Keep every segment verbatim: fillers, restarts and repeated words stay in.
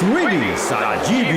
Three D sa G B.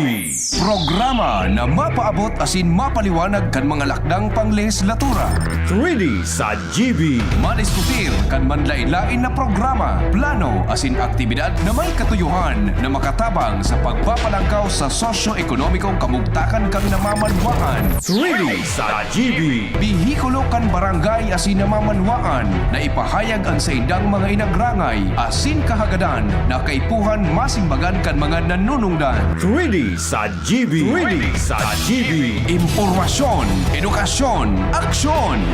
Programa na mapaabot asin mapaliwanag kan mga lakdang panglehislatura. Three D sa G B. Mandiskutir kan manlaen-laen na programa, plano asin aktibidad na may katuyohan na makatabang sa pagpapalangkaw sa sosyo-ekonomikong kamugtakan kan namamanwaan. Three D sa G B. Bihikulo kan barangay asin namamanwaan na ipahayag an saindang mga inagrangay asin kahagadan na kaipuhan masimbagan kan mga nanunungdan. Three D sa G B. Three D sa G B. Impormasyon, edukasyon, aksyon.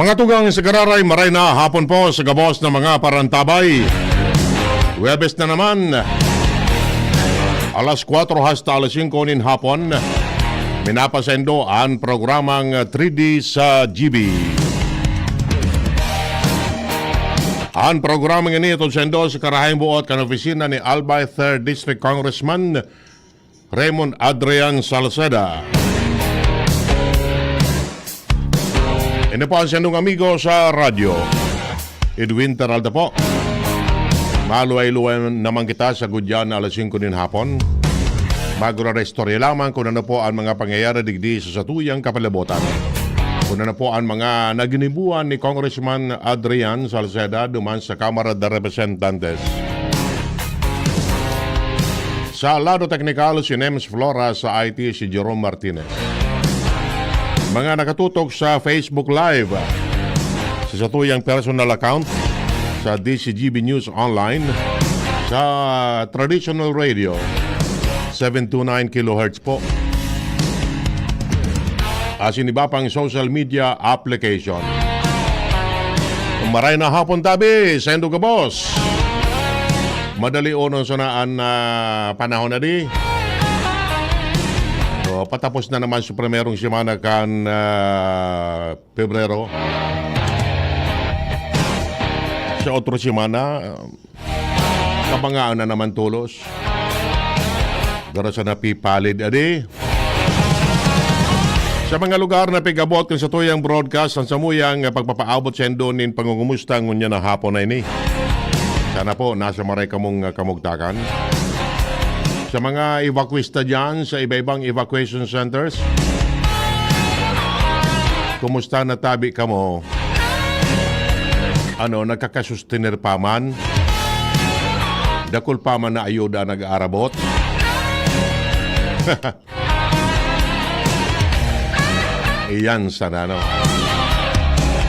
Mga tugang sa Gararay, maray na hapon po sa gabos na mga parantabay. Huwebes na naman, alas kwatro hasta alas singko nin hapon, minapasaindo an programang three D sa G B. An programang ini hatod saindo sa karahayang buot kan opisina ni Albay Third District Congressman Raymond Adrian Salceda. Ini po an saindong amigo sa radyo, Edwin Peralta po. Maluway-luway naman kita sa gudyan na alas singko nin hapon. Magre-restorya lamang kung ano po ang mga pangyayari digdi sa satuyang kapalabotan. Kung ano po ang mga naginibuan ni Congressman Adrian Salceda duman sa Kamara de Representantes. Sa lado teknikal, si Nems Flora, sa I T, si Jerome Martinez. Mga nakatutok sa Facebook Live, sa satuyang personal account, sa D C G B News Online, sa Traditional Radio, seven two nine kilohertz po. Asin iba pang social media application. Maray na hapon tabi, saindo gabos. Madali unon sana an, ah, panahon na di. So, patapos na naman sa primerong semana kan, ah, Pebrero. Sa otro semana, ah, kabangaan na naman tolos. Dara sa napipalid, adi. Sa mga lugar na pig-abot kan satuyang broadcast, an samuyang, ah, pagpapaabot saindo nin pangungumusta ngunyan na hapon na ini. Sana po, nasa maray kamong, ah, kamugtakan. Sa mga evacuista dyan, sa iba-ibang evacuation centers, kumusta na tabi kamo? Ano, nagkakasustener pa man? Dakul pa man na ayuda nag-aarabot? Iyan sana, no?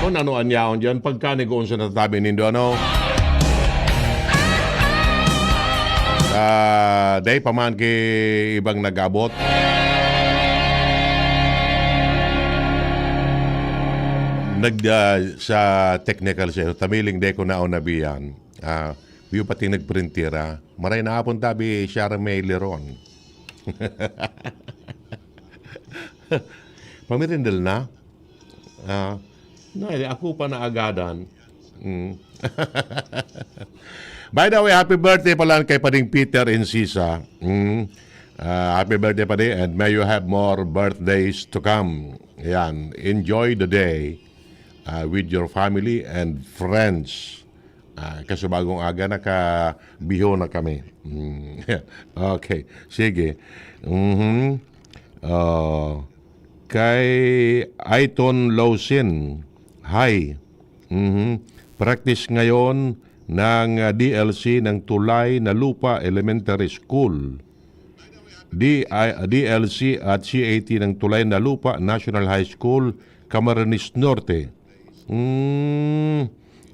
Kung ano an yaon dyan, pagka nigoon sa natabi nindo, ano? Ah, dai pa man ki ibang nag-abot. Nag, ah, sa technical sa tamiling dai ko naon nabiyan. Ah, iyo pati nagprintira. Maray na hapon tabi, Charmaine Leron. Pamirindal na? Ah, na, ako pa naagadan. Mm. By the way, happy birthday pala kay Pading Peter Encisa. Mm. Ah, happy birthday, Pading, and may you have more birthdays to come. Ayan, enjoy the day, ah, with your family and friends. Ah, kaso bagong aga, nakabiho na kami. Mm. Okay, sige. Mhm. Ah, kay Aiton Lausin, hi. Mhm. Practice ngayon ng, ah, D L C ng Tulay na Lupa Elementary School. D I, D L C at C A T ng Tulay na Lupa National High School, Camarines Norte. Hmm,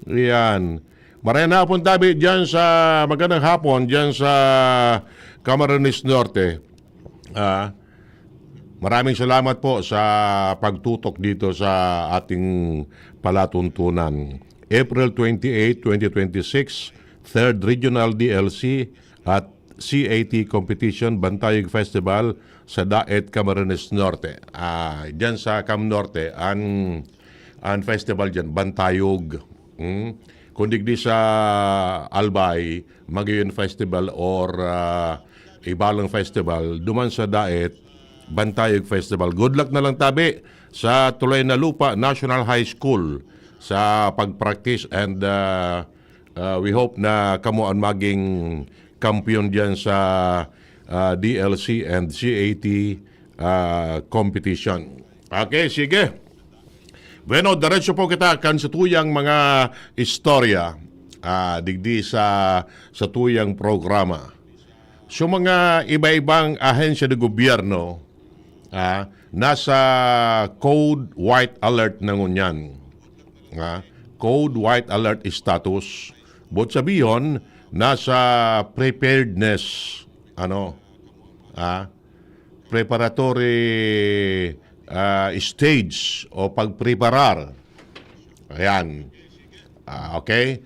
yan. Marayang hapon tabi dyan sa, magandang hapon dyan sa Camarines Norte. Ah, maraming salamat po sa pagtutok dito sa ating palatuntunan. April twenty-eight, twenty twenty-six, Third Regional D L C at C A T Competition, Bantayog Festival sa Daet, Camarines Norte. Ah, dyan sa Cam Norte, ang, ang festival dyan, Bantayog. Hmm? Kung digdi sa Albay, Magayon Festival or ah, Ibalang Festival, duman sa Daet, Bantayog Festival. Good luck na lang tabi sa Tulay na Lupa National High School sa pag-practice and ah, ah, we hope na kamo ang maging kampiyon diyan sa ah, D L C and C A T ah, competition. Okay, sige. Bueno, diretso po kita kan sa tuyang mga istorya ah, digdi sa sa tuyang programa. So mga iba-ibang ahensya ng gobyerno ah, nasa code white alert na ngunyan. Ah, code white alert status. But sabihon, nasa preparedness ano ah, preparatory ah, stage o pagpreparar. Ayan. Ah, okay?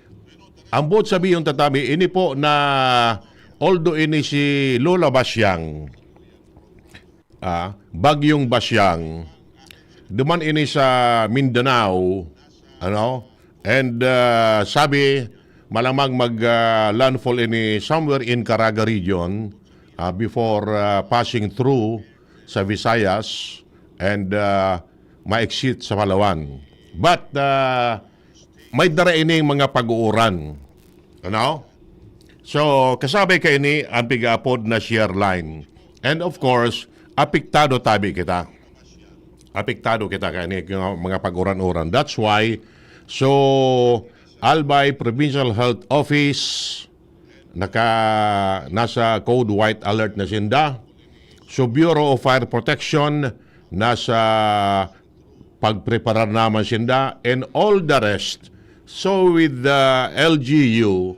Ang buot sabihon tatabi, ini po na although ini si Lola Basyang, ah, Bagyong Basyang, duman ini sa Mindanao, ano? And ah, sabi, malamang mag ah, landfall ini somewhere in Caraga region ah, before ah, passing through sa Visayas and ah, ma-exit sa Palawan. But ah, may dara ining mga pag-uuran. Ano? So, kasabay kaini ang pigaapod na shear line. And of course, apektado tabi kita. Apektado kita kaini mga pag-uran-uran. That's why, so, Albay Provincial Health Office, naka, nasa code white alert na sinda. So, Bureau of Fire Protection, nasa pagpreparar naman sinda and all the rest. So with the L G U,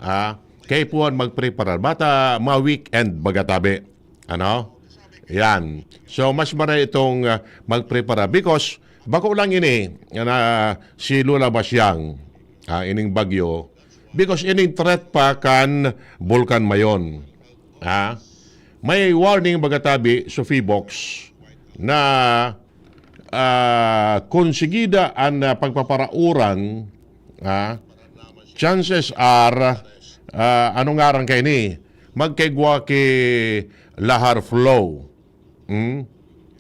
ah, kaipuhan magpreparar. Bata, ma-weekend baga tabi. Ano? Yan. So mas maray itong ah, magpreparar because bako lang ini na si Lola Basyang, ah, ining bagyo, because ining threat pa kan Bulkan Mayon. Ah, may warning baga tabi sa Fibox na ah, kung sigida an ah, pagpaparauran, ah, chances are, ah, ano ngaran kaini, magkaigwa ki lahar flow. Hmm?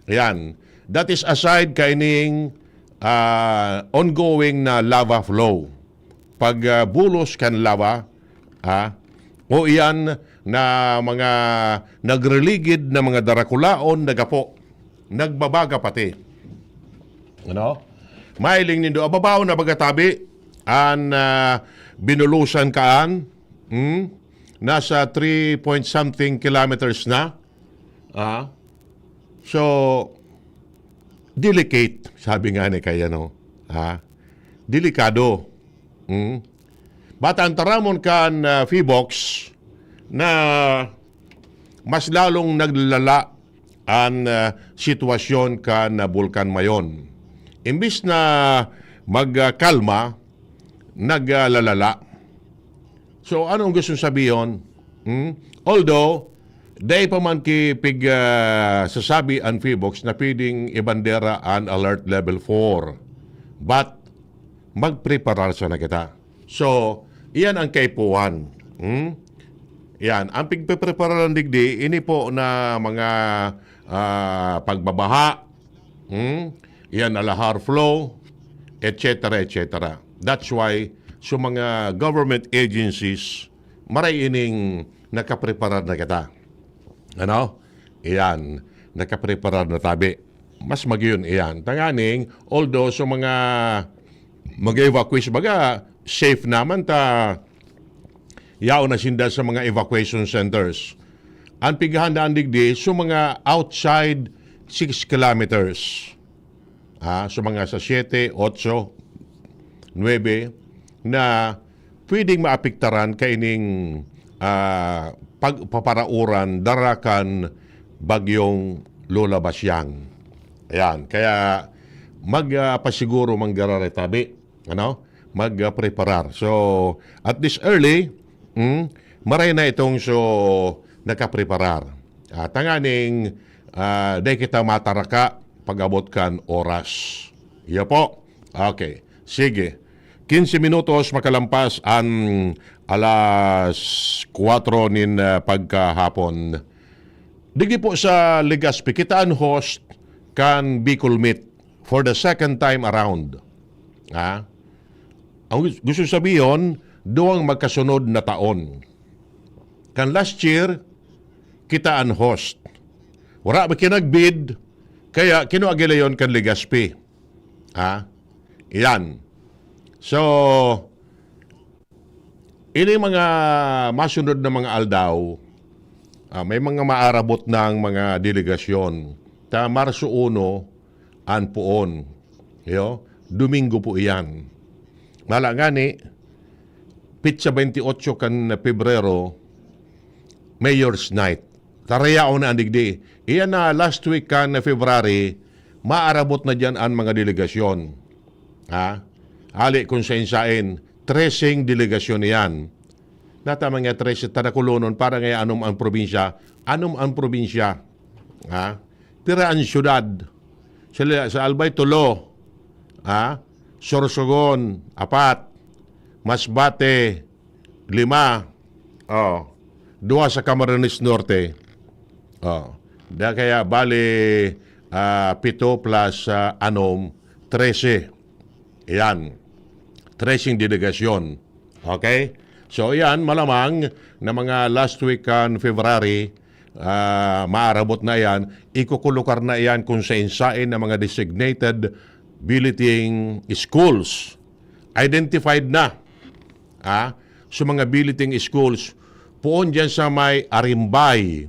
Yan. That is aside kaining ah, ongoing na lava flow. Pag ah, bulos kan lava, ha? O iyan na mga nagreligid na mga darakulaon, nagapo, nagbabaga pati. Ano? Mailing nindo, ababaw na baga tabi, an ah, binulusan kaan, hmm? Nasa three point something kilometers na. Ah? So, delicate, sabi nga ni kay ano, ha? Delikado. Hmm? Bata ang taramon kan ah, Fibox na mas lalong naglala an ah, sitwasyon kan ah, Bulkan Mayon. Imbis na magkalma, naglalala. So, anong gusto sabihon? Hmm? Although, dai pa man ki pig ah, sasabi an Fibox na pwedeng ibandera an alert level four. But, magpreparar sana kita. So, iyan ang kaipuhan. Hmm? Yan. Ang pigpeprepararan digdi, ini po na mga ah, pagbabaha, hmm? Yan, alahar flow, et cetera, et cetera. That's why, so mga government agencies, maray ining nakapreparar na kita. Ano? Iyan, nakapreparar na tabi. Mas magyon iyan. Tanganing, although sa mga mag-evacuate, baga, safe naman ta, yaon na sinda sa mga evacuation centers. Ang pigahan daan digdi, so mga outside six kilometers. Ah, so mga sa siyete, otso, nuebe, na pwedeng maapektaran kaining, ah, pagpaparauran dara kan bagyong Lola Basyang. Ayan, kaya mag, ah, pasiguro manggara retabi, ano? Mag, ah, preparar. So, at this early, mm, maray na itong so nakapreparar. Ah, tanganing, ah, dai kita mataraka pag-abot kan oras. Iyo po. Okay. Sige. Quince minutos makalampas an alas kwatro nin, ah, pagkahapon. Digdi po sa Legazpi, kita an host kan Bicol Meet for the second time around. Ha? Ang gus-, gusto sabihon, duwang magkasunod na taon. Kan last year, kita an host. Wala ba kinagbid, kaya kinua gila yon kan Legazpi. Ha? Iyan. So, ini mga masunod na mga aldaw, ah, may mga maarabot na ang mga delegasyon. Ta Marso uno, an poon. Yo, Domingo po iyan. Mala ngani, petsa twenty-eight kan Pebrero, Mayor's Night. Tarayaon na an digdi. Iyan na last week kan February, maarabot na diyan an mga delegasyon. Ha? Ali kung sain-sain, trese delegasyon iyan. Nata mga trese, tadakolonon, para ngaya anom ang probinsya. Anom ang probinsya. Ha? Pira ang syudad? Sa, sa Albay, tulo. Ha? Sorsogon, apat. Masbate, lima. Oh. Duwa sa Camarines Norte. Oh. Da kaya bali, ah, pito plus, ah, anom, trese. Iyan. Trese delegasyon. Okay? So, iyan, malamang na mga last week kan February, ah, maarabot na iyan, ikukulukar na iyan kung sain-sain na mga designated billeting schools. Identified na, ah, sa mga billeting schools, poon diyan sa may Arimbay,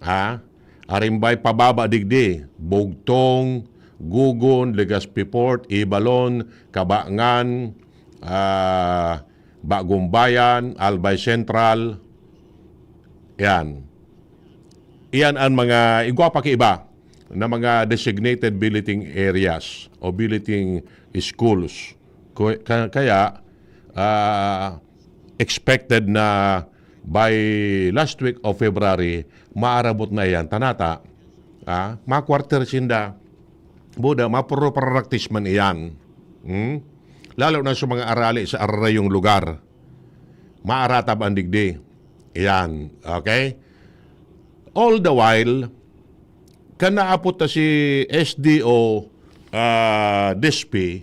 ah, Arimbay pababa digdi, Bugtong, Gugon, Legazpi Port, Ibalon, Cabangan, ah, Bagong Bayan, Albay Central. Yan. Iyan ang mga igwa pa ki iba na mga designated billeting areas o billeting schools. Ku-, ka-, kaya, ah, expected na by last week of February, maarabot na iyan. Tanata, ah, ma-quarter sinda. Buda, ma-proper practice man iyan. Hmm? Lalo na sa mga arali sa ararayong lugar. Maaratab ang digdi. Iyan. Okay? All the while, kan naapot ta si S D O, ah, Despi,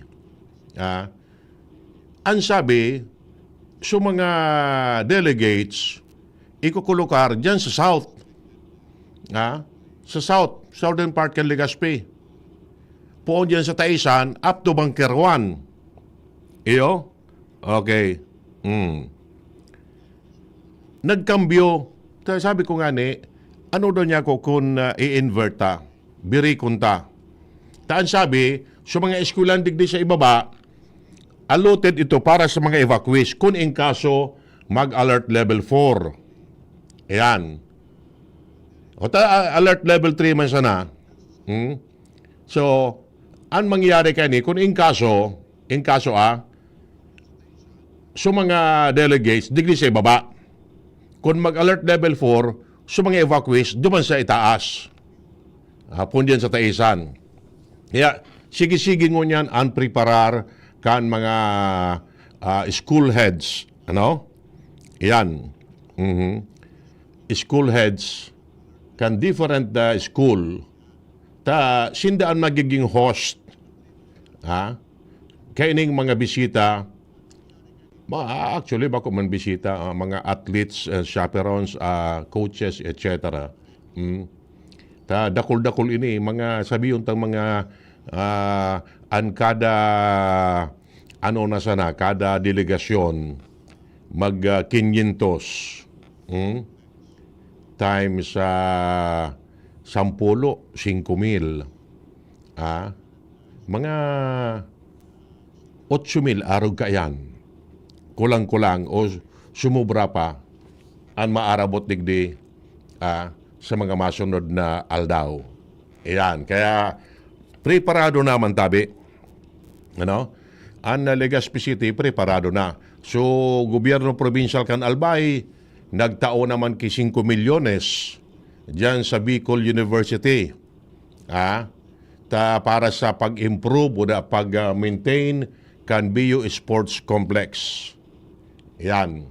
ah, ang sabi, sa mga delegates, ikukulukar dyan sa South. Ah, sa South, Southern part kan Legazpi. Poon dyan sa Taisan, up to Bunker one. Iyo? Okay. Hmm. Nagkambyo. Kaya sabi ko nga ni, ano daw niya ako kung, ah, i-invert ta? Birikon ta. Taan sabi, sa mga eskwelahan digdi sa ibaba, allotted ito para sa mga evacuees kung in kaso mag-alert level four. Ayan. O ta, alert level three man sana. Hmm? So, ang mangyayari kani, kung in kaso, in kaso, ah, sa mga delegates, digdi sa ibaba. Kung mag-alert level four, sa mga evacuees, duman sa itaas. Hapon diyan sa Taisan. Kaya, sige-sige ngunyan ang preparar kan mga, ah, school heads. Ano? Yan. Mhm. School heads kan different, ah, school. Ta, sinda ang magiging host. Ha? Kaining mga bisita, ma-, actually, bako man bisita, ah, mga athletes, ah, chaperones, ah, coaches, et cetera. Hmm. Ta, dakul-dakul ini, mga, sabiyon tang mga, ah, an kada, ano na sana, kada delegasyon, mag, ah, kinyentos. Hmm? times sa sampulo, singko mil. Ah, mga otso mil arog kaiyan. Kulang-kulang o sumobra pa an maarabot digdi, ah, sa mga masunod na aldaw. Ayan, kaya preparado naman tabi. Ano? An, ah, Legazpi City preparado na. So, gobyerno probinsyal kan Albay nagtao naman ki singko milyones diyan sa Bicol University. Ah, ta para sa pag-improve o da pag, ah, maintain kan Bio Sports Complex. Yan.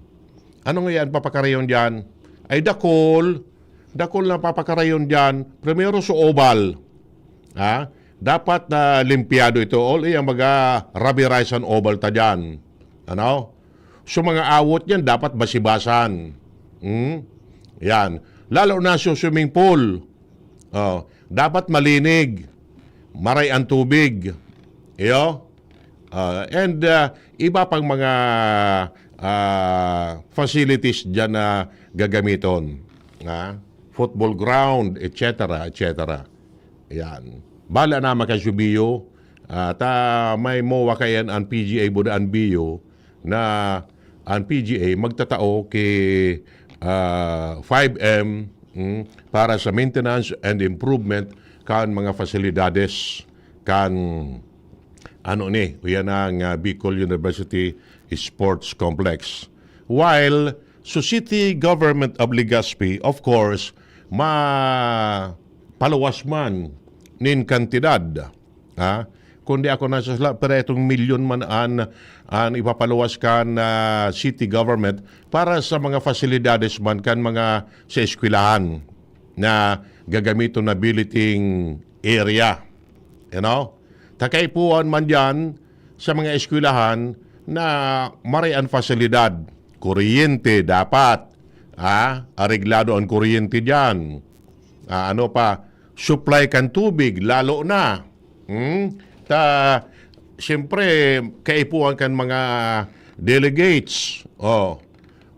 Ano nga yan papakarayon diyan? Ay dakol, dakol na papakarayon diyan. Primero sa oval. Ha? Dapat na limpyado ito. All iyang mga rubberized an oval ta diyan. Ano? So mga awot niyan dapat basibasan. Hmm? Yan. Lalo na sa swimming pool. Oh, dapat malinig. Maray ang tubig. Iyo? Ah, and, ah, iba pang mga, ah, facilities diyan na gagamiton. Ha? Football ground, et cetera, et cetera. Yan. Bala na makasubiyo. Ah, ta may mowa kaiyan an P G A Budaan Bio na an P G A magtatao ki, ah, five M, mm, para sa maintenance and improvement kan mga fasilidades kan, ano ni, uyan ang, ah, Bicol University Sports Complex. While sa City Government of Legazpi, of course, ma paluwas man nin kantidad, ha? Kundi ako nasasla, pero itong milyon man an, an ipapaluwas kan, ah, city government para sa mga fasilidades man kan mga sa eskwelahan na gagamiton na billeting area. You know? Ta kaipuhan man diyan sa mga eskwelahan na maray an fasilidad. Kuryente dapat, ah, areglado an kuryente diyan. Ah, ano pa, supply kan tubig, lalo na. Hmm? Ta, siyempre, kaipuhan kan mga delegates. Oh,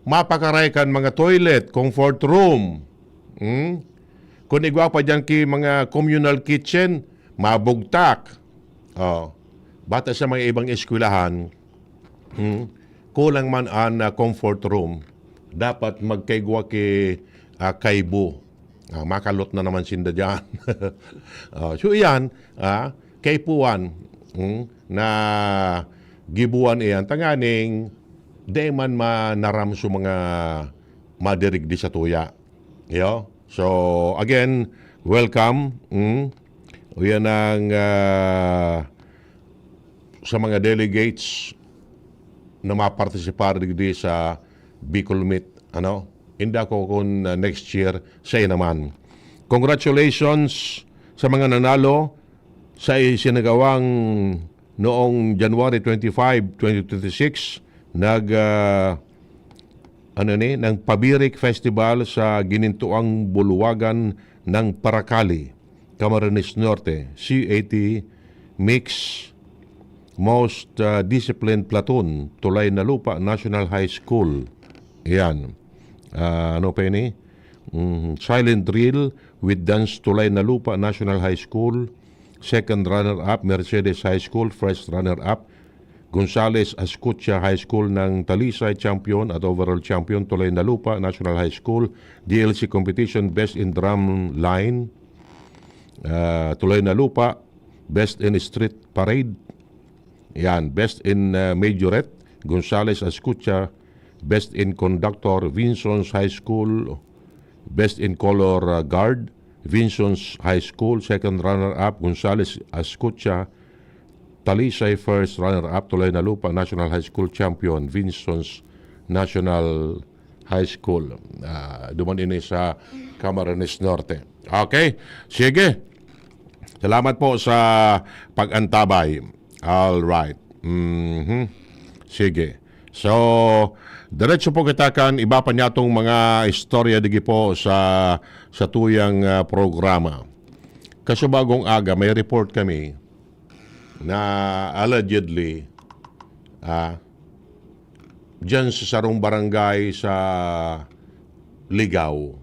mapakaray kan mga toilet, comfort room. Hmm? Kung igwa pa diyan ki mga communal kitchen, mabugtak. Oh, bata sa mga ibang eskwelahan, hmm, kulang man an, ah, comfort room. Dapat magkaigwa ki, ah, kaibo. Ah, makalot na naman sinda diyan. Oh, so iyan, ah, kaipuhan, hmm, na gibuan iyan tanganing dai man manaram sa mga madirigdi sa tuya. Iyo. So, again, welcome. Mm. Uyan ang, ah, sa mga delegates na mapartisipar digdi sa Bicol Meet, ano? Inda ko kun, ah, next year sa inaman. Congratulations sa mga nanalo sa isinagawang noong January twenty-five, twenty twenty-six, nag, ah, ano ni, ng Pabirik Festival sa ginintuang bulwagan ng Paracali, Camarines Norte, C A T Mix Most, ah, Disciplined Platoon, Tulay na Lupa National High School. Yan. Ah, ano pa ini? Mhm. Silent Drill with Dance, Tulay na Lupa National High School. Second runner-up, Mercedes High School. First runner-up, Gonzales Ascutia High School ng Talisay, champion at overall champion, Tulay na Lupa National High School, D L C competition, best in drum line, ah, Tulay na Lupa, best in street parade, yan, best in, ah, majorette, Gonzales Ascutia, best in conductor, Vinson's High School, best in color, ah, guard, Vinson's High School, second runner-up, Gonzales Ascutia, Talisay first runner-up, Tulay na Lupa National High School champion, Vinson's National High School. Ah, duman ini sa Camarines Norte. Okay, sige. Salamat po sa pag-antabay. All right. Mhm. Sige. So, diretso po kita kan iba pa niyatong mga istorya digi po sa, sa tuyang, ah, programa. Kasubagong aga, may report kami na allegedly, ah, diyan sa sarong barangay sa Ligao,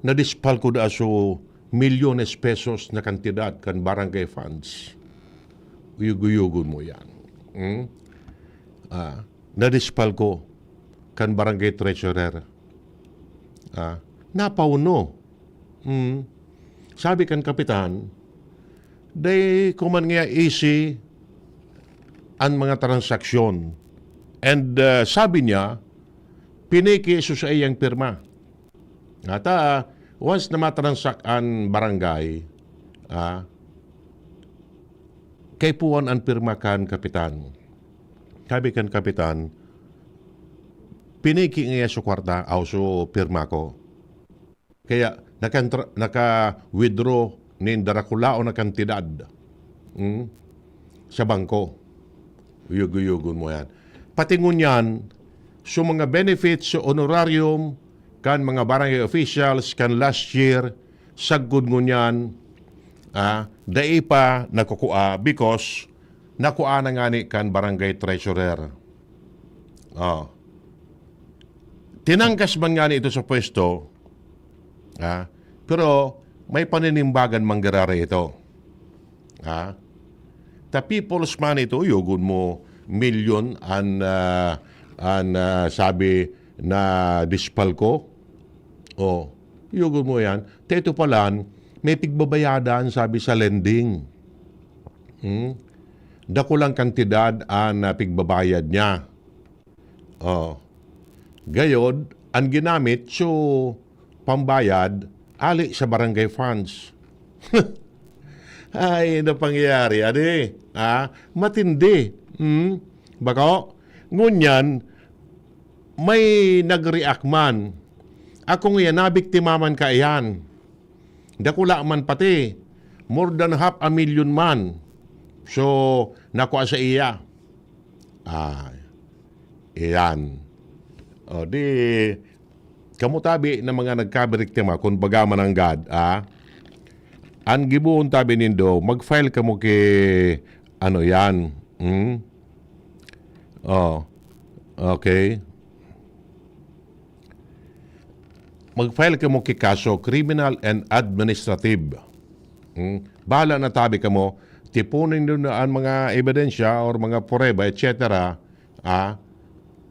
nadispal ko daa so milyones pesos na kantidad kan barangay funds. Uyog-uyogon mo yan. Hmm? Ah, nadispal ko kan barangay treasurer. Ah, napauno. Hmm. Sabi kan kapitan, "Dai ko man ngaya easy an mga transaksyon." And, ah, sabi niya, piniki so saiyang pirma. At, ah, once na matransak an barangay, ah, kaipuhan an pirma kan kapitan. Sabi kan kapitan, "Piniki ngaya so kwarta, aw so pirma ko." Kaya nakantra-, naka-withdraw nin darakulaon na kantidad, hmm, sa bangko. Uyog-uyogon mo yan. Pati ngunyan, so mga benefits, so honorarium, kan mga barangay officials, kan last year, sagkod ngunyan, ah, dai pa nakukua because nakua na ngani kan barangay treasurer. Oh. Tinangkas man ngani ito sa pwesto, ah, pero may paninimbagan manggiraray ito. Ah, ta people's money ito, yugon mo, milyon an, ah, an, ah, sabi na dispal ko. Oh, yugon mo yan. Ta ito palan, may pigbabayadan, sabi sa lending. Hmm? Dakulang kantidad an, ah, pigbabayad niya. Oh. Gayod, an ginamit, so, pambayad, ali sa barangay funds. Ay, ano pangyayari, adi? Ha? Matindi. Hmm? Bako? Ngunyan, may nag-react man. Ako ngayon, nabiktima man kaiyan. Dakula man pati. More than half a million man. So, nakua sa iya. Ah, iyan. O, di, kamo tabi na mga nagkabiriktima, kun baga man ang God, ah, an gibohon tabi nindo, mag-file kamo ki, ano yan, hmm? Oh, okay. Mag-file kamo ki kaso, criminal and administrative. Hmm? Bahala na tabi kamo, tipunin nindo na an mga ebidensya or mga prueba, et cetera. Ah,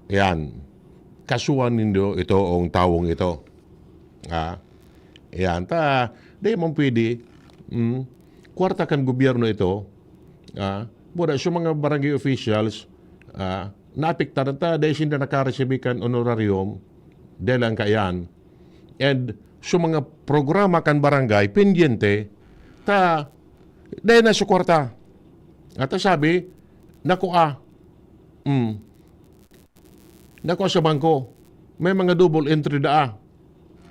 yan. Kasuhan nindo itong tawong ito. Ah, yan. Ta, di man pwede. Hmm? Kwarta kan gobyerno ito. Ah, mura sa mga barangay officials, ah, naapektaran ta, dahil sinda nakaresibi kan honorarium, dahil lang kaiyan. And sa mga programa kan barangay, pendyente, ta, dahil na sa kwarta. At sabi, nakua. Mm. Nakua sa bangko. May mga double entry daa.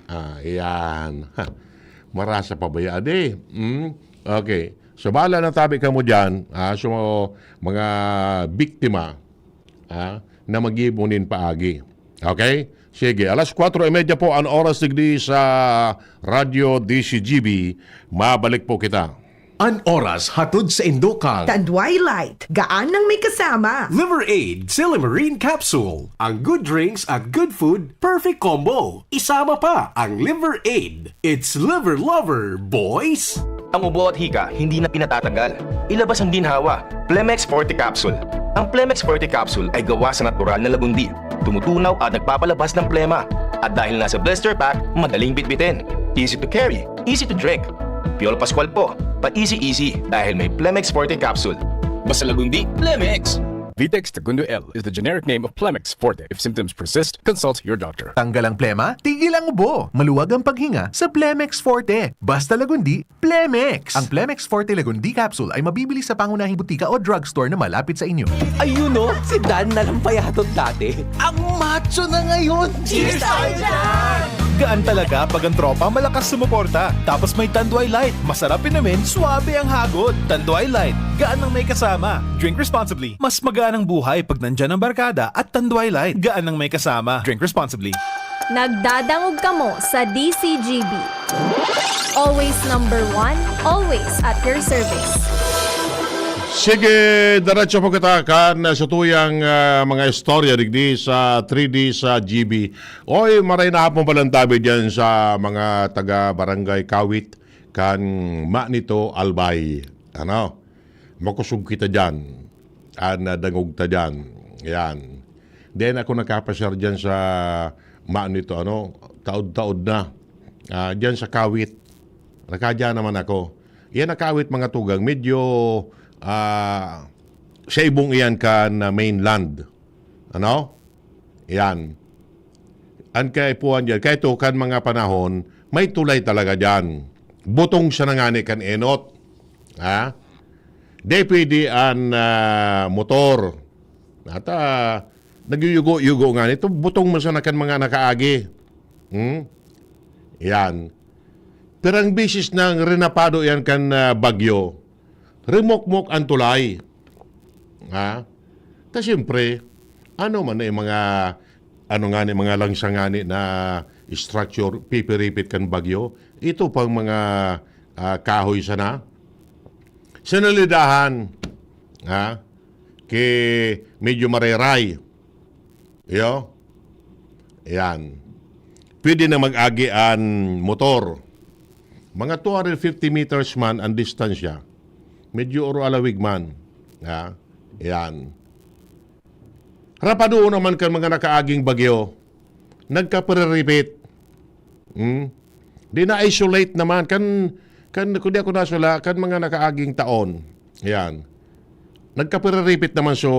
Ah, yan. Ha. Marasa pa ba yan, eh? Mm? Okay. So, bahala na tabi kamo dyan, ah, so, mga biktima, ah, na mag-ibo nin paagi. Okay? Sige, alas kwatro y media po ang oras digdi sa Radyo D C G B. Mabalik po kita. An oras hatod sa indo kan Tanduay Light, gaan nang may kasama. Liver Aid Silimarine Capsule. Ang good drinks at good food, perfect combo. Isama pa ang Liver Aid. It's Liver Lover, boys! Ang ubo at hika, hindi na pinatatanggal. Ilabas ang ginhawa. Plemex Forte Capsule. Ang Plemex Forte Capsule ay gawa sa natural na lagundi. Tumutunaw at nagpapalabas ng plema. At dahil nasa blister pack, madaling bitbitin. Easy to carry, easy to drink. Piolo Pascual po, pa-easy-easy dahil may Plemex Forte Capsule. Basta lagundi, Plemex! Vitex Segundo L is the generic name of Plemex Forte. If symptoms persist, consult your doctor. Tanggal ang plema, tigil ang ubo. Maluwag ang paghinga sa Plemex Forte. Basta lagundi, Plemex! Ang Plemex Forte Lagundi Capsule ay mabibili sa pangunahing butika o drugstore na malapit sa inyo. Ayun, oh, si Dan na lang payatod dati. Ang macho na ngayon! Cheers tayo dyan! Gaan talaga pag ang tropa malakas sumuporta. Tapos may Tanduay Light. Masarap inumin, swabe ang hagod. Tanduay Light. Gaan ang may kasama. Drink responsibly. Mas magaan ang buhay pag nandyan ang barkada at Tanduay Light. Gaan ang may kasama. Drink responsibly. Nagdadangog kamo sa D C G B. Always number one, always at your service. Sige, diretso po kita kan sa tuyang, ah, mga istorya digdi sa three D sa G B. Oy, maray na hapon palang tabi diyan sa mga taga Barangay Kawit kan Manito, Albay. Ano? Makusog kita diyan. Ah, nadangog ta diyan. Yan. Then ako nakapasyar diyan sa Manito, ano, taod-taod na. Ah, diyan sa Kawit. Nakadya naman ako. Yan, nakawit, mga tugang, medyo, ah, sa ibong iyan kan, ah, mainland. Ano? Yan. An kaipuhan diyan, kaya ito, kan mga panahon, may tulay talaga diyan. Butong siya na ngani kan enot. Ha? Di pwede an, ah, motor. At, ah, nagyuyugo-yugo nga nito, butong man sana kan mga nakaagi. Hmm? Yan. Pirang bisis nang rinapado yan kan, ah, bagyo. Rimokmok ang tulay. Ha? Ta siyempre, ano man na yung mga, ano nga ni, mga langsa nga ni na structure, pipiripit kan bagyo. Ito pang mga, ah, kahoy sana. Sinalidahan. Ha? Ki medyo mareray. Iyo? Yan. Pwede na mag-agi an motor. Mga two hundred fifty meters man ang distansya. Medyo oro alawig man. Ha? Yan. Rapado naman kan mga nakaaging bagyo. Nagkapiripit. Hmm? Di na-isolate naman. Kan, kan, kung di ako nasula, kan mga nakaaging taon. Yan. Nagkapiripit naman so,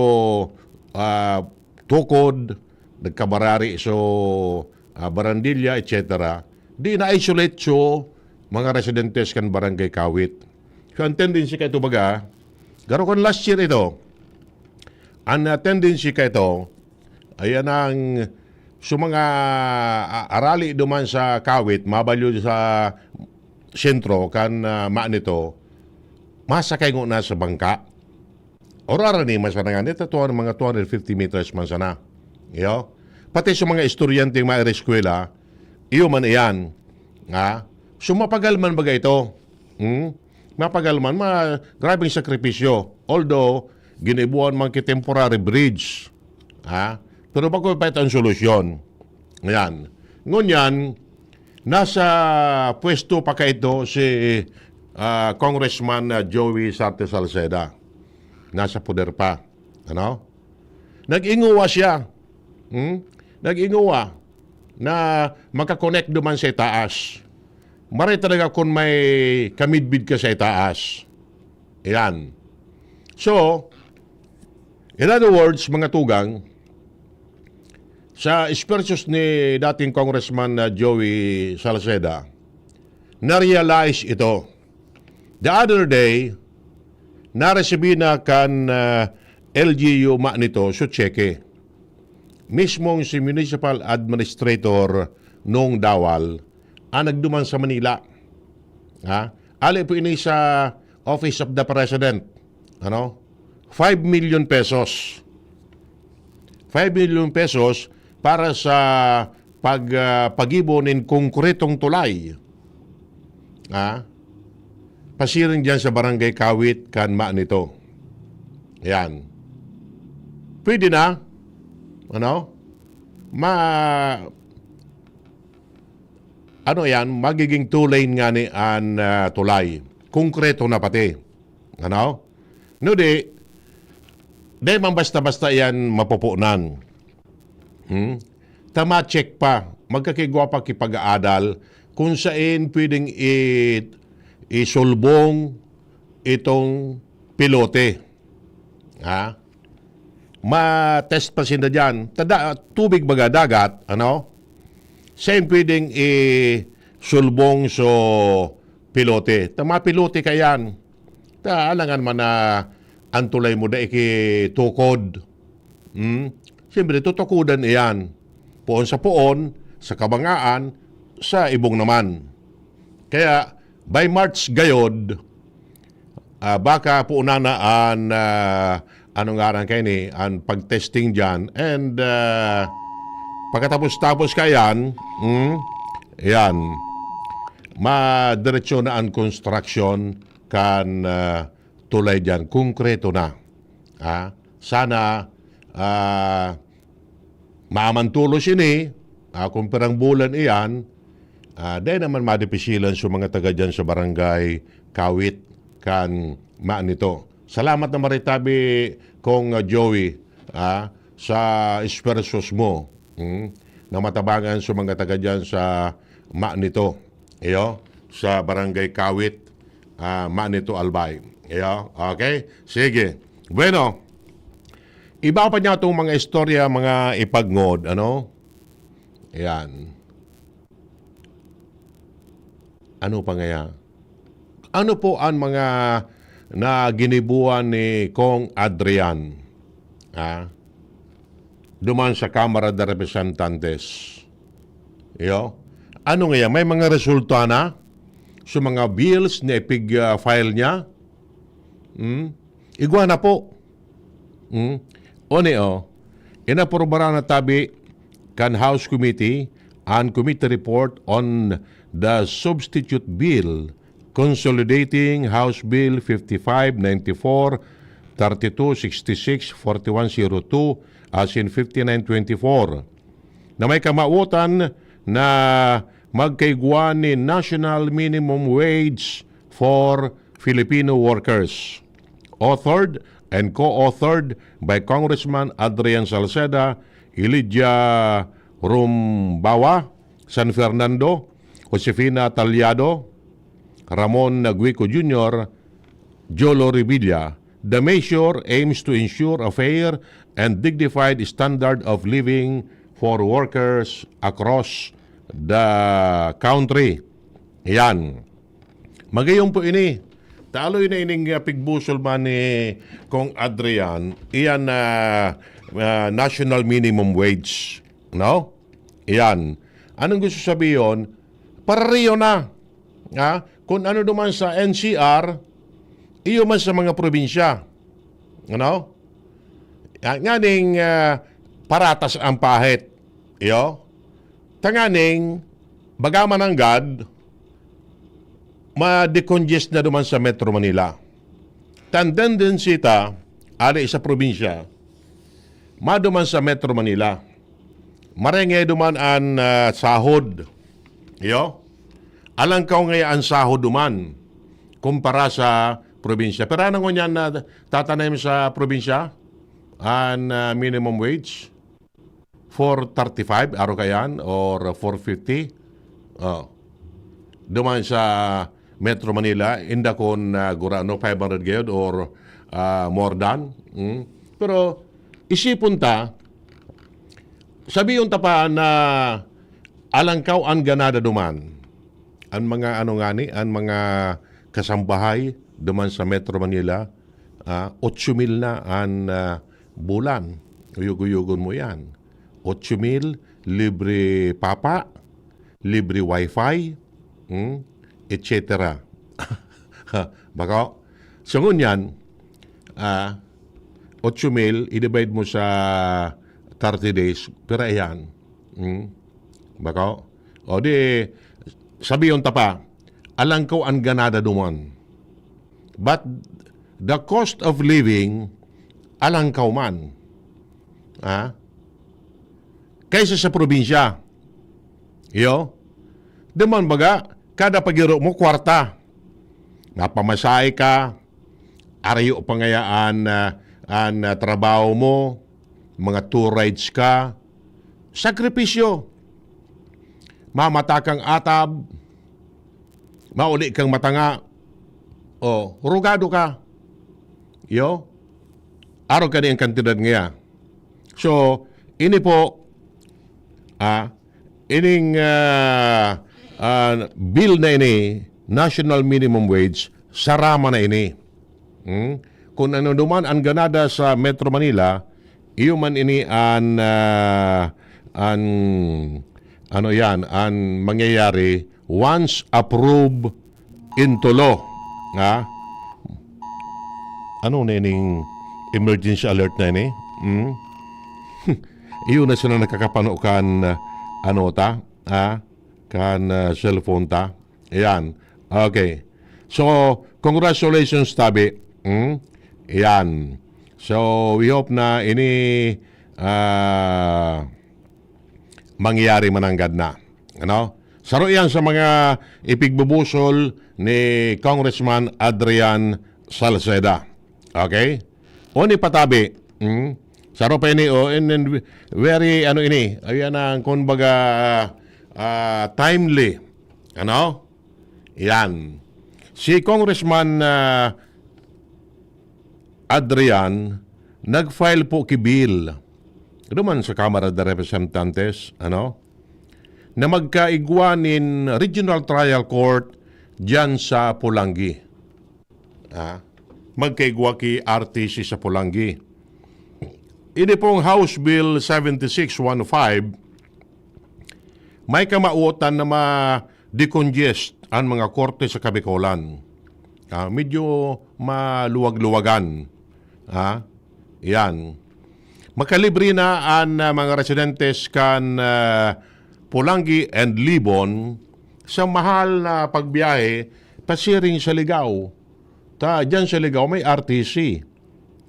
ah, tukod, nagkabarari so, ah, barandilya, et cetera. Di na-isolate so mga residentes kan Barangay Kawit. So, ang tendency kaito baga, garo kan last year ito, ang, ah, tendency kaito, ayan ang, so mga, ah, arali duman sa Kawit, mabalyo sa sentro, kan, ah, Manito, masakay ngona sa bangka. Orara ni mas panangan, ito, tuwan, mga two hundred fifty meters man sana. Iyo? Pati sa mga estudyante nga mga eskwela, iyo man iyan. Ha? So, mapagal man baga ito. Hmm? Mapagal man, ma, grabeng sakripisyo. Although, ginibuan man ki temporary bridge. Ha? Pero bako pa ito ang solusyon. Ayan. Ngunyan, nasa pwesto pa kaito si, ah, Congressman, ah, Joey Sarte Salceda. Nasa poder pa. Ano? Nag-inguwa siya. Hmm? Nag-inguwa na makakonect duman sa itaas. Maray talaga kung may kamidbid ka sa itaas. Ayan. So, in other words, mga tugang, sa speeches ni dating Congressman na Joey Salceda, na-realize ito. The other day, naresibi na kan, ah, L G U Manito so tseke. Mismong si Municipal Administrator Nong Dawal ang nagduman sa Manila. Ha? Ali po ini sa Office of the President. Ano? Five million pesos. Five million pesos para sa pag, ah, paggibo nin konkretong tulay. Ha? Pasiring diyan sa Barangay Kawit kan Manito. Yan. Pwede na. Ano? Ma-, ano yan? Magiging two lane nga ni an, ah, tulay. Konkreto na pati. Ano? No di, di man basta-basta yan mapupunan. Hmm? Ta ma-check pa, magkakigwa pa ki pag-aadal kung sain pwedeng i-, isulbong itong pilote. Ha? Ma-test pa sinda diyan. Tada-, tubig baga, dagat, ano? Sain pwedeng isulbong so pilote. Ta ma-pilote ka yan. Ta alangan man na an tulay mo dai ki tukod. Hmm? Siyempre, tutukudan iyan. Poon sa poon, sa kabangaan, sa ibong naman. Kaya, by March gayod, ah, baka puunan na an, ah, ano ngaran kaini, an pag-testing diyan. And, ah, pagkatapos-tapos kayan, hmm, yan, madiretso na an construction kan, ah, tulay diyan, konkreto na. Ha? Sana, ah, maaman tolos ini, ah, kung pirang bulan iyan, ah, dai naman madipisilan sa mga taga diyan sa barangay Kawit kan manito. Salamat na maritabi, Kong, ah, Joey, ah, sa esfuerzos mo, hmm, na matabangan sa mga taga diyan sa manito. Iyo, sa barangay Kawit, ah, manito, Albay. Iyo, okay? Sige. Bueno, iba pa niya itong mga istorya, mga ipagngod, ano? Ayan. Ano pa ngaya? Ano po ang mga na ginibuan ni Kong Adrian? Ha? Duman sa Kamara de Representantes. Iyo? Ano ngaya? May mga resulta na sa mga bills na ipig-, ah, file niya? Hmm? Igwa na po. Hmm? Oni, oh. Inaprobaran na tabi kan House Committee an committee report on the substitute bill consolidating House Bill fifty-five ninety-four, thirty-two sixty-six, forty-one zero two, asin fifty-nine twenty-four, na may kamawotan na magkaigwa ni national minimum wage for Filipino workers. Authored and co-authored by Congressman Adrian Salceda, Elijah Rumbawa, San Fernando, Josefina Tallado, Ramon Naguico Junior, Jolo Revilla. The measure aims to ensure a fair and dignified standard of living for workers across the country. Yan. Magayon po ini. Taloy na ining, ah, pigbusol man ni Kong Adrian, iyan na, ah, national minimum wage, no? Iyan. Anong gusto sabihin? Pareho na. Ha? Kung ano duman sa N C R, iyo man sa mga probinsya. Ano? Ah, nganing, ah, paratas ang pahit. Iyo? Tanganing, baga man nanggad, ma-decongest na duman sa Metro Manila. Tan tendency ta, ali sa probinsya, maduman sa Metro Manila. Marengay duman an, ah, sahod. Iyo? Alangkaw ngaya an sahod duman kumpara sa probinsya. Pero ano ngunyan na tatanay mo sa probinsya? An, ah, minimum wage? Four thirty-five, aro kayan? Or four fifty? Oh. Duman sa Metro Manila, inda kun, ah, gurano, five hundred gayod or, ah, more than. Mm. Pero isipon ta, sabiyon ta pa na alangkaw an ganada duman. An mga ano ngani, an mga kasambahay duman sa Metro Manila, ah, otso mil na an, ah, bulan. Uyog-uyogon mo yan. Otso mil, libre papa, libre wifi, hmm, et cetera. Bako? So, ngunyan, ah, otso mil, i-divide mo sa thirty days, pira iyan? Hmm? Bako? O di, sabiyon ta pa, alangkaw an ganada duman. But the cost of living, alangkaw man. Ha? Kaysa sa probinsya. Iyo? Duman baga, kada pagiro mo, kwarta. Mapamasahe ka, arayo pa ngaya an, ah, an, ah, trabaho mo, mga two rides ka, sakripisyo. Mamata kang atab, mauli kang matanga, o, rugado ka. Iyo? Arog ka na yung kantidad ngaya. So, ini po, ah, ining, ah, ah, bill na ini, national minimum wage, sarama na ini. Hmm? Kung ano duman ang ganada sa Metro Manila, iyo man ini an, ah, an, ano yan, an mangyayari once approved into law. Ha? Ano na ining emergency alert na ini? Hmm? Iyo na sila nakakapano kan, ah, ano ta? Ha? Kan, ah, cellphone ta? Ayan. Okay. So, congratulations, tabi. Hmm? Yan. So, we hope na ini, ah, mangyayari mananggad na. Ano? Saro yan sa mga ipigbubusol ni Congressman Adrian Salceda. Okay? O ni Patabi. Hmm? Saro pa ini, o, and, and very, ano ini, ayan ang, kumbaga, ah, timely. Ano? Yan. Si Congressman, ah, Adrian, nag-file po ki bill duman sa Kamara de Representantes, ano, na magkaigwa nin Regional Trial Court diyan sa Polangui. Ah, magkaigwa ki R T C sa Polangui. Ini pong House Bill seventy six one five, may kamawotan na ma-decongest an mga korte sa Kabikolan. Ah, medyo maluwag-luwagan. Ah, yan. Makalibre na an, ah, mga residentes kan, ah, Polangui and Libon sa mahal na pagbiyahe pasiring sa Ligao. Ta, diyan sa Ligao may R T C.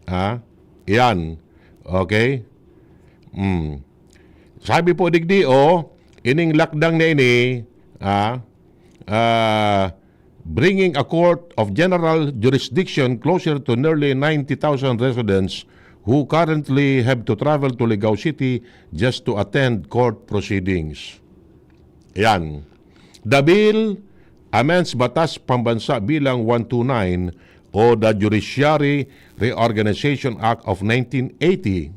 Ah, yan. Okay? Mm. Sabi po digdi, oh, ining lakdang na ini, ah, ah, bringing a court of general jurisdiction closer to nearly ninety thousand residents who currently have to travel to Ligao City just to attend court proceedings. Yan. The bill amends Batas Pambansa Bilang one two nine o the Judiciary Reorganization Act of nineteen eighty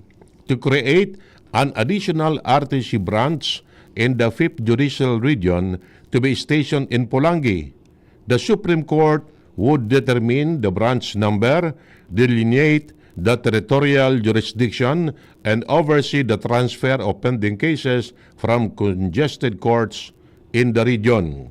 to create an additional R T C branch in the fifth Judicial Region to be stationed in Polangui. The Supreme Court would determine the branch number, delineate the territorial jurisdiction, and oversee the transfer of pending cases from congested courts in the region.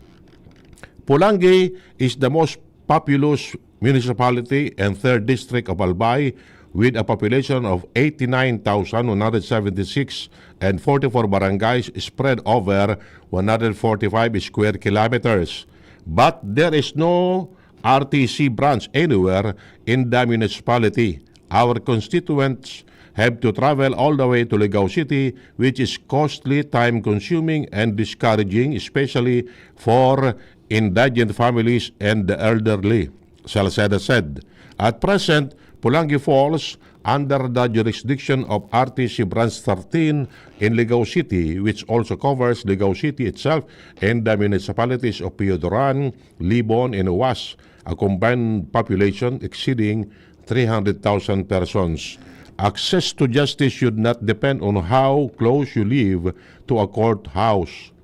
Polangui is the most populous municipality and third district of Albay, with a population of eighty-nine thousand one hundred seventy-six and forty-four barangays spread over one hundred forty-five square kilometers. But there is no R T C branch anywhere in the municipality. Our constituents have to travel all the way to Ligao City, which is costly, time-consuming, and discouraging, especially for indigent families and the elderly, Salceda said. At present, Polangui falls under the jurisdiction of R T C Branch thirteen in Ligao City, which also covers Ligao City itself and the municipalities of Pioduran, Libon, and Oas, a combined population exceeding three hundred thousand persons. Access to justice should not depend on how close you live to a courthouse.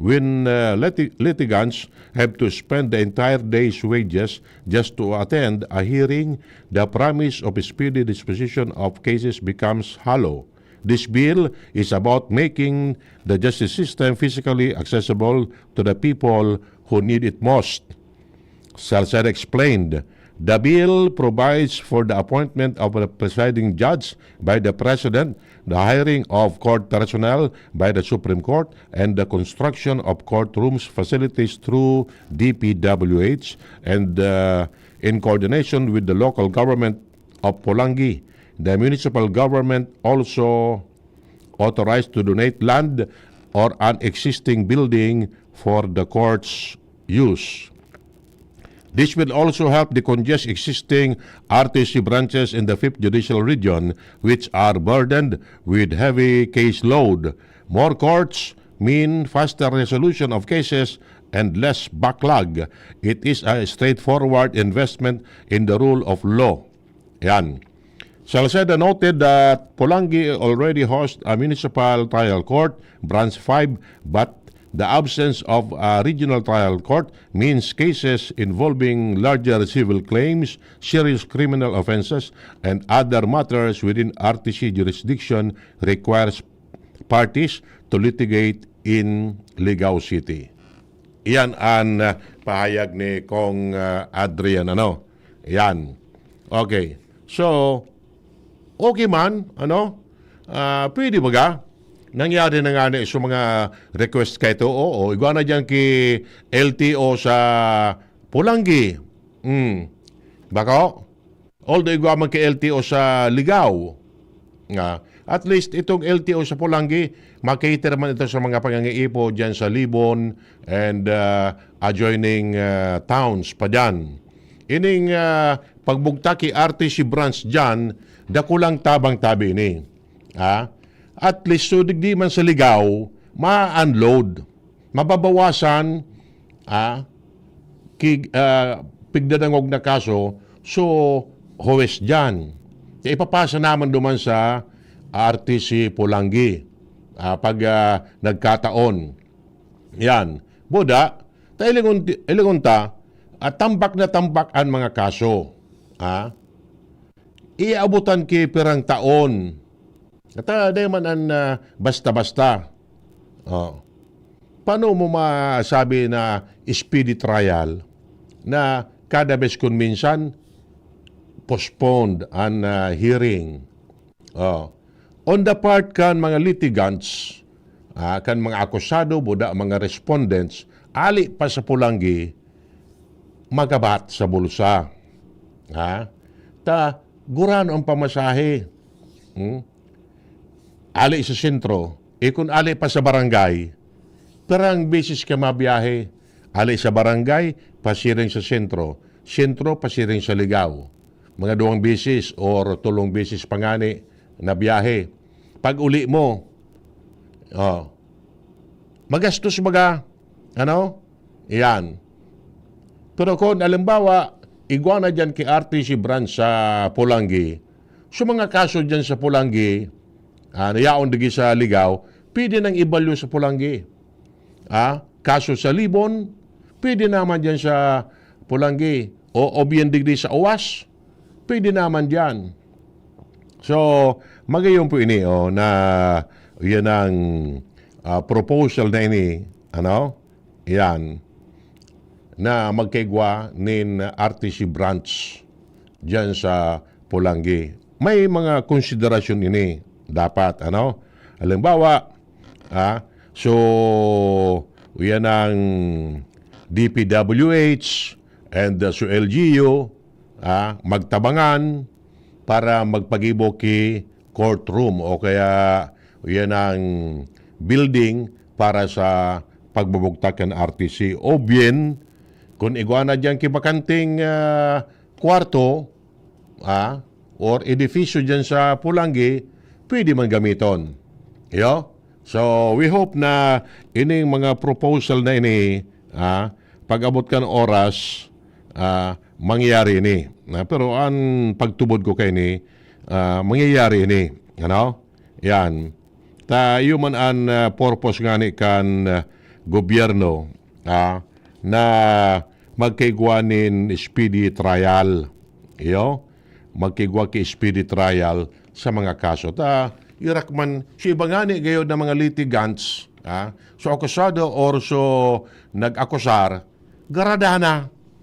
When, uh, liti-, litigants have to spend the entire day's wages just to attend a hearing, the promise of speedy disposition of cases becomes hollow. This bill is about making the justice system physically accessible to the people who need it most. Salceda explained, the bill provides for the appointment of a presiding judge by the President, the hiring of court personnel by the Supreme Court, and the construction of courtrooms facilities through D P W H and, uh, in coordination with the local government of Polangui. The municipal government also authorized to donate land or an existing building for the court's use. This will also help decongest existing R T C branches in the fifth Judicial Region, which are burdened with heavy caseload. More courts mean faster resolution of cases and less backlog. It is a straightforward investment in the rule of law. Yan. Salceda noted that Polangui already hosts a municipal trial court, Branch five, but the absence of a regional trial court means cases involving larger civil claims, serious criminal offenses, and other matters within R T C jurisdiction requires parties to litigate in Ligao City. Iyan an, ah, pahayag ni Cong, ah, Adrian, ano? Iyan. Okay. So, okay man, ano? Ah, pwede baga? Nangyari na nga ni sa mga request kay to, oo. Igwa na dyan ki L T O sa Polangui. Hmm. Bako? Although igwa man ki L T O sa Ligao, nga at least itong L T O sa Polangui, makater man ito sa mga pangangaipo diyan sa Libon and, ah, adjoining, ah, towns pa diyan. Ining, ah, pagbugtak ki R T C branch diyan, dakulang tabang tabi ini. Ha? At least, so digdi man sa Ligao, ma-unload, mababawasan, ah, ki-, ah, pigdadangog na kaso, so, huwes diyan. Kaya ipapasa naman duman sa R T C Polangui, ah, pag, ah, nagkataon. Yan. Buda, ta ilingon, ilingon ta, ah, tambak na tambak an mga kaso. Ah? Iaabotan ki pirang taon. At, ah, dai man an, ah, basta-basta. Oh. Paano mo masabi na speedy trial na kada bes kun minsan postponed an, ah, hearing? Oh. On the part kan mga litigants, ah, kan mga akusado, buda mga respondents, ali pa sa Polangui, magabat sa bulsa. Ha? Ta, gurano ang pamasahe. Hmm? Ali sa sentro, eh, kun ali pa sa barangay, pirang beses ka mabiyahe. Ali sa barangay, pasiring sa sentro. Sentro, pasiring sa Ligao. Mga duwang beses or tolong beses pa ngani na biyahe. Pag uli mo, oh, magastos baga. Ano? Iyan. Pero kung, halimbawa, igwa na dyan ki R T C branch sa Polangui, so mga kaso dyan sa Polangui, ah, na yaon digdi sa Ligao, pwede nang ibalyo sa Polangui. Ah, kaso sa Libon, pwede naman dyan sa Polangui. O, o bien digdi sa Oas, pwede naman dyan. So, magayon po ini, oh, na yan ang, ah, proposal na ini, ano? Yan. Na magkaigwa nin R T C branch dyan sa Polangui. May mga konsiderasyon ini dapat, ano? Halimbawa, ah, so, yan ang D P W H and, uh, so L G U, ah, magtabangan para magpagibo ki courtroom o kaya yan ang building para sa pagbubugtak kan R T C. O bien, kung igwa na diyan ki bakanting, ah, kwarto, ah, or edifisyo diyan sa Polangui, pwede man gamiton. Iyo? So, we hope na ining mga proposal na ini, ah, pag-abot kan oras, ah, mangyayari ini. Ah, pero ang pagtubod ko kaini, ah, mangyayari ini. Ano? Yan. Ta, iyo man an, ah, purpose ngani kan, ah, gobyerno, ah, na magkaigwa nin speedy trial. Iyo? Magkaigwa ki speedy trial sa mga kaso. Ta, irak man, so iba ngani gayod na mga litigants, ah, so akusado or so nag-akusar, garada na.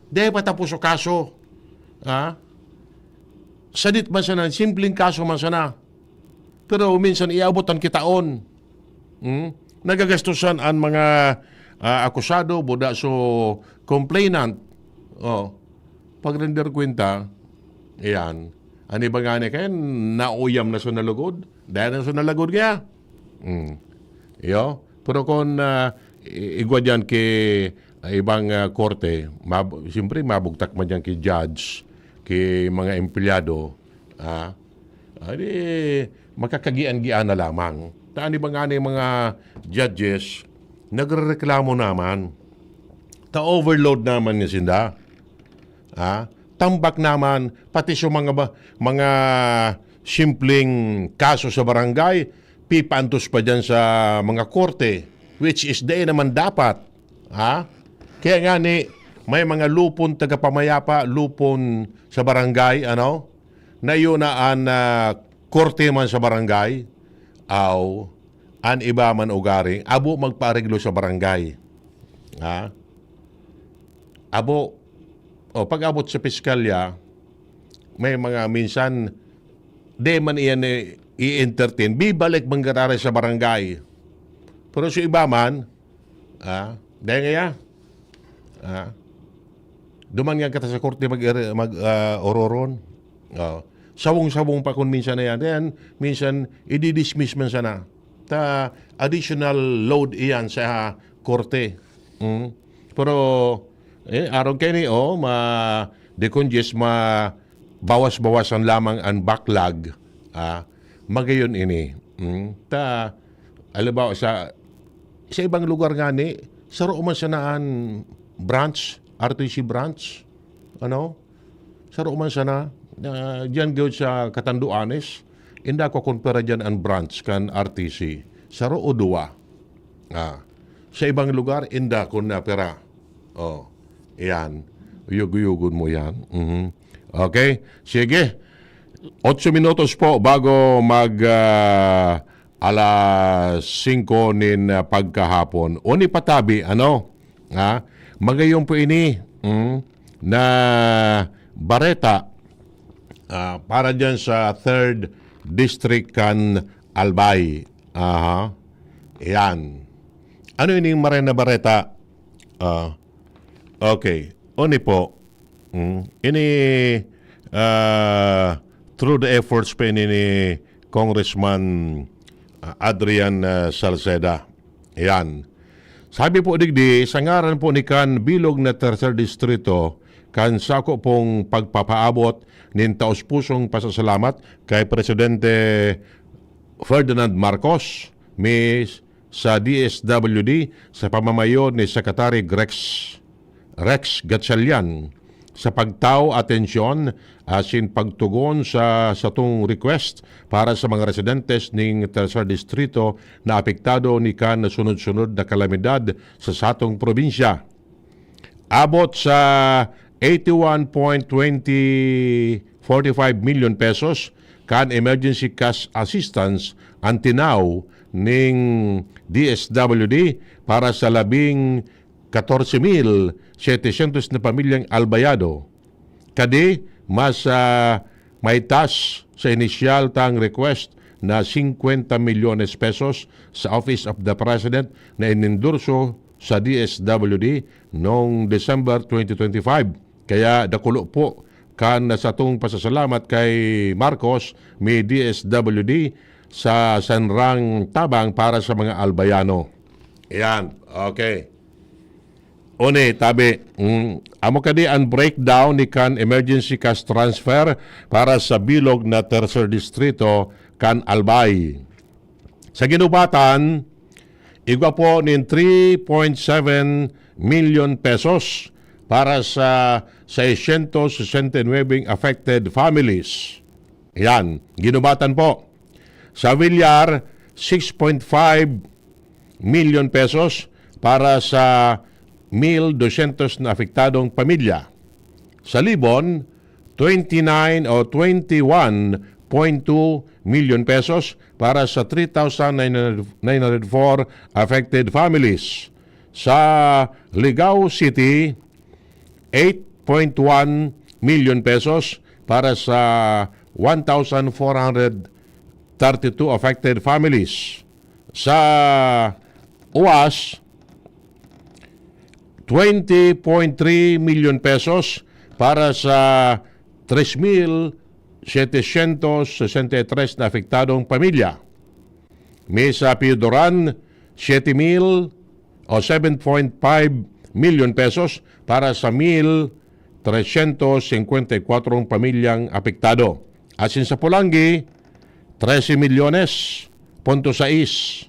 Dai pa tapos so kaso. Ah? Sadit man sana, simpleng kaso man sana. Pero minsan iabot an kitaon. Hmm? Nagagastusan an mga, ah, akusado, buda so complainant. Oh. Pag-render kwenta, ayan. An iba ngani kaya, nauyam na sa nalugod. Dahil na sa nalugod kaya. Hmm. Iyo. Pero kung, ah, i-, igwa diyan ki, ah, ibang, ah, korte, mab-, siyempre, mabugtak man diyan ki judge, ki mga empleyado, ah, adi, makakagian-gian na lamang. Ta an iba ngani mga judges, nagrereklamo naman. Ta overload naman ni sinda. Ah, tambak naman, pati sa mga ba, mga simpleng kaso sa barangay, pipaantos pa diyan sa mga korte, which is dai naman dapat. Ha? Kaya ngani, may mga lupon tagapamayapa, lupon sa barangay, ano? Na iyo na an, ah, korte man sa barangay, aw, an iba man ugari, abo magpaareglo sa barangay. Ha? Abo, o, pag-abot sa piskalya, may mga minsan, di man iyan i-, i-entertain, bibalik man giraray sa barangay. Pero sa iba man, ah, dahil nga, ah, duman nga kita sa korte mag-, mag-, ah, ororon. Oh, sawong-sawong pa kun minsan na yan. Then, minsan, i-dismiss man sana. Ta additional load iyan sa korte. Mm. Pero, eh, aron kaini, oh, ma-decongest, ma-bawas-bawasan lamang ang backlog. Ah, magayon ini. Mm. Ta, halimbawa, sa, sa ibang lugar nga ni, saro man sana an branch, R T C branch. Ano? Saro man sana, ah, diyan gyud sa Catanduanes, inda ko kun pira diyan an branch kan R T C. Saro o duwa. Ah, sa ibang lugar, inda kun na pira. Oh, iyan. Uyog-uyogon mo yan. Mhm. Okay, sige. Otso minutos po bago mag, ah, alas singko nin, ah, pagkahapon. Uni patabi, ano? Ha? Magayon po ini, mm, na bareta, ah, para dyan sa third district kan Albay. Aha. Yan. Ano ining maray na bareta? Ah, okay. Uni po. Mm. Ini, ah, through the efforts pa ini ni Congressman, ah, Adrian, ah, Salceda. Ayan. Sabi po digdi, sa ngaran po ni kan bilog na Tercer Distrito, kan sako pong pagpapaabot nin taos-pusong pasasalamat kay Presidente Ferdinand Marcos, mi sa D S W D, sa pamamayo ni Secretary Grex, Rex Gatchalian, sa pagtao atensyon asin pagtugon sa satong request para sa mga residentes ning Tercer Distrito na apektado ni kan sunod-sunod na kalamidad sa satong probinsya. Abot sa eighty-one point twenty forty-five million pesos kan emergency cash assistance an tinaw ning D S W D para sa labing katorse mil setecientos na pamilyang Albayano. Kadi, mas, ah, maitas sa inisyal tang request na singkwenta milyones pesos sa Office of the President na inendorso sa D S W D noong December twenty twenty-five. Kaya dakulo po kan satong pasasalamat kay Marcos, mi D S W D, sa sanrang tabang para sa mga Albayano. Ayan. Okay. Uni, tabi, mm, amo kadi an breakdown ni kan emergency cash transfer para sa bilog na Tercer Distrito kan Albay. Sa Guinobatan, igwa po nin three point seven million pesos para sa seiscientos sesenta y nueve affected families. Yan, Guinobatan po. Sa Villar, six point five million pesos para sa mil dosyentos na apektadong pamilya. Sa Libon, twenty-nine o twenty-one point two million pesos para sa three thousand nine hundred four affected families. Sa Ligao City, eight point one million pesos para sa one thousand four hundred thirty-two affected families. Sa UAS, twenty point three million pesos para sa tres mil setecientos sesenta y tres na apektadong pamilya. May sa Piodoran, siete mil o seven point five million pesos para sa mil trescientos cincuenta y cuatro pamilyang apektado. Asin sa Polangui, trese milyones punto sais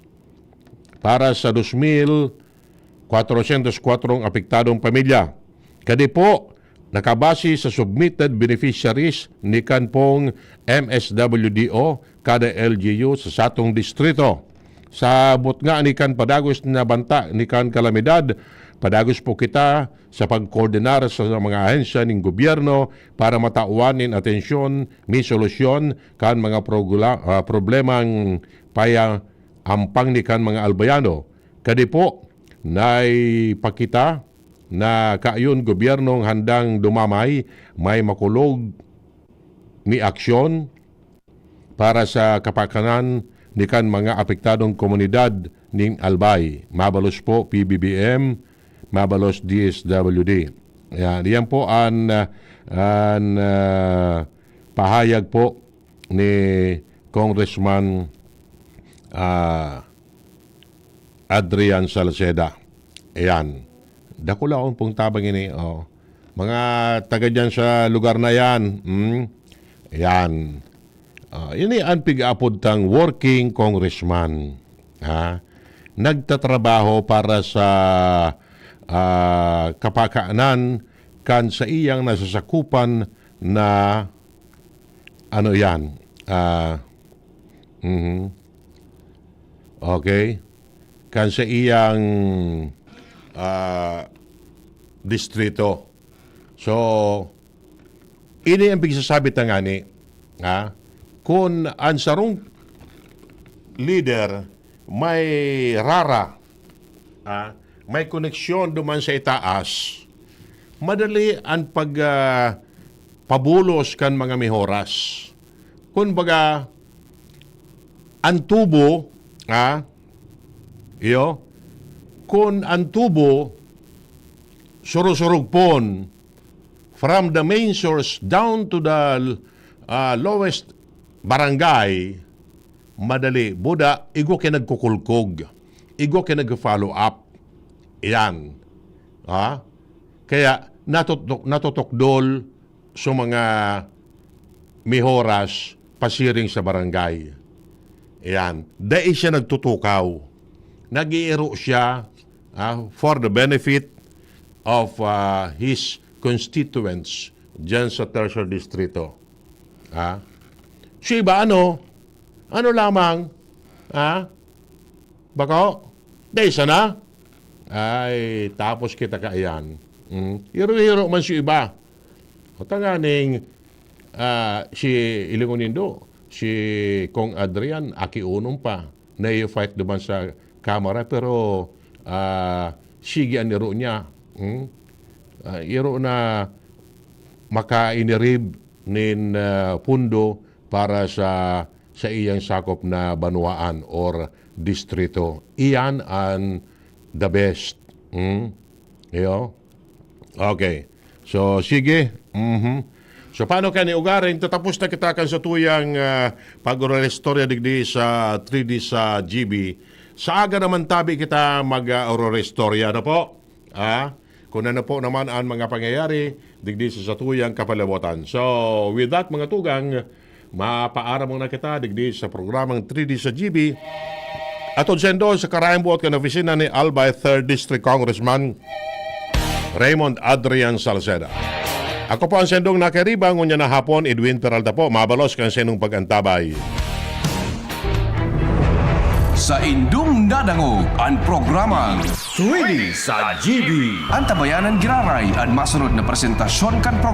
para sa dos mil kwatrosyentos kwatro apektadong pamilya. Kadi po, nakabase sa submitted beneficiaries ni kan pong M S W D O kada L G U sa satong distrito. Sa butnga ni kan padagos na banta ni kan kalamidad, padagos po kita sa pagkoordinar sa mga ahensya nin gobyerno para matawan nin atensyon, may solusyon kan mga progula-, ah, problemang paya-, ampang ni kan mga Albayano. Kadi po, naipakita na kayon gobyernong handang dumamay, may makulog ni aksyon para sa kapakanan ni kan mga apektadong komunidad ning Albay. Mabalos po, P B B M, mabalos, D S W D. Yan, yan po an, ah, an, ah, pahayag po ni Congressman, ah, Adrian Salceda. Ayan. Dakulaon pong tabang ini, oh. Mga taga diyan sa lugar na yan, hmm? Ayan. Ah, ini an pig-aapod tang working congressman. Ha? Nagtatrabaho para sa, ah, kapakanan kan sa iyang nasasakupan na, ano yan, ah, mhm. Okay? Kan sa iyang, ah, distrito. So, ini ang pigsasabi ta ngani, ha? Kun an sarong leader may rara, ha? May koneksyon duman sa itaas, madali an pag, ah, pabulos kan mga mihoras. Kun baga, an tubo, ha? Iyo, kun an tubo, surusurugpon, from the main source down to the, ah, lowest barangay, madali. Buda, igwa kayo nagkukulkog. Igwa kayo nag-follow up. Iyan. Ha? Kaya, natutok-, natutukdol sa mga mihoras pasiring sa barangay. Ayan. Dai siya nagtutukaw. Nag-iiro siya, ah, for the benefit of, ah, his constituents dyan sa Tercer Distrito. Ah? So iba, ano? Ano lamang? Ah? Bako? Dai sana? Ay, tapos kita kaiyan. Mm. Hiro-hiro man si iba. O tanganing, ah, si ilingon nindo, si Kong Adrian, aki unom pa, na-fight duman sa Kamara, pero, ah, sige an iro niya. Mm? Ah, iro na makainirib nin, ah, pundo para sa, sa iyang sakop na banwaan or distrito. Iyan an the best. Mm? Iyo? Okay. So, sige. Mhm. So, paano kaya ni ugaring? Tatapos na kita kan satuyang, ah, pag-ororestorya digdi sa three D sa G B. Sa aga naman tabi kita mag-, ah, ororestorya, ano po? Ah, kung ano po naman ang mga pangyayari digdi sa satuyang kapalabotan. So, with that, mga tugang, mapaaram muna kita digdi sa programang three D sa G B. Atod sendo sa karayang buot kan opisina ni Albay third District Congressman Raymond Adrian Salceda. Ako po ang sendong nakiriba, ngunyan na hapon, Edwin Peralta po, mabalos kan sendong pag-antabay. Sa indong nadangog an programang Swede sa G B. Antabayanan giraray an masunod na presentasyon kan programa.